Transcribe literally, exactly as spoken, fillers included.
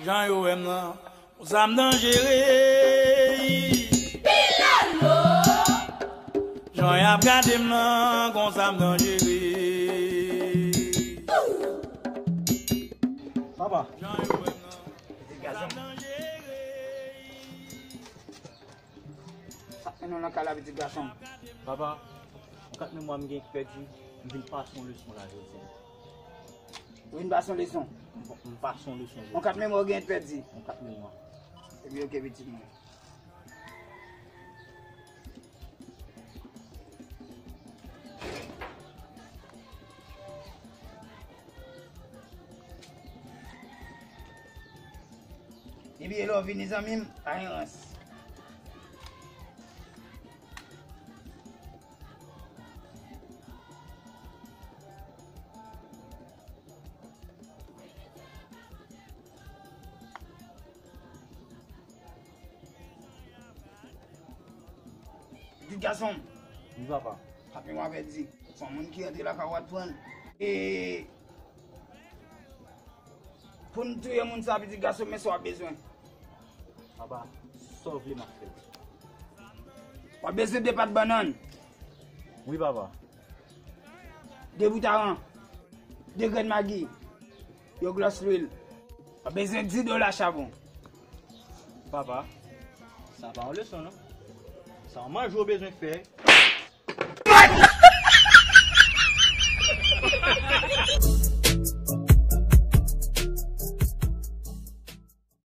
Jan yo wè m nan, konsa m danjere. Pilolo! Jan y ap gade m nan, konsa m danjere. Papa. Jan yo wè m nan, konsa m danjere. Sa fè nou nan kay la, pitit gason m. Papa, yon kat memwa m gen k pèdi, m vin pase yon leson la jodi a. Ou vin pase yon leson? M, m pase yon leson jodi. Yon kat memwa w gen k pèdi? Yon kat memwa. Epi oke, pitit mwen. Depi lè w vini, zanmi m, pa gen rans. Pitit gason m. Wi, papa. Papi, m ap di, fò moun ki rantre lakay ou a t pran l. E pou n touye moun sa, pitit gason m, men sa w ap bezwen. Papa, sa w vle m ap fè l. W ap bezwen de pat bannann. Wi, papa. De bout aran. De grenn magi. Yon glòs lwil. W ap bezwen dis dola chabon. Papa, sa pa yon leson, non. Sa yon manje w bezwen fè.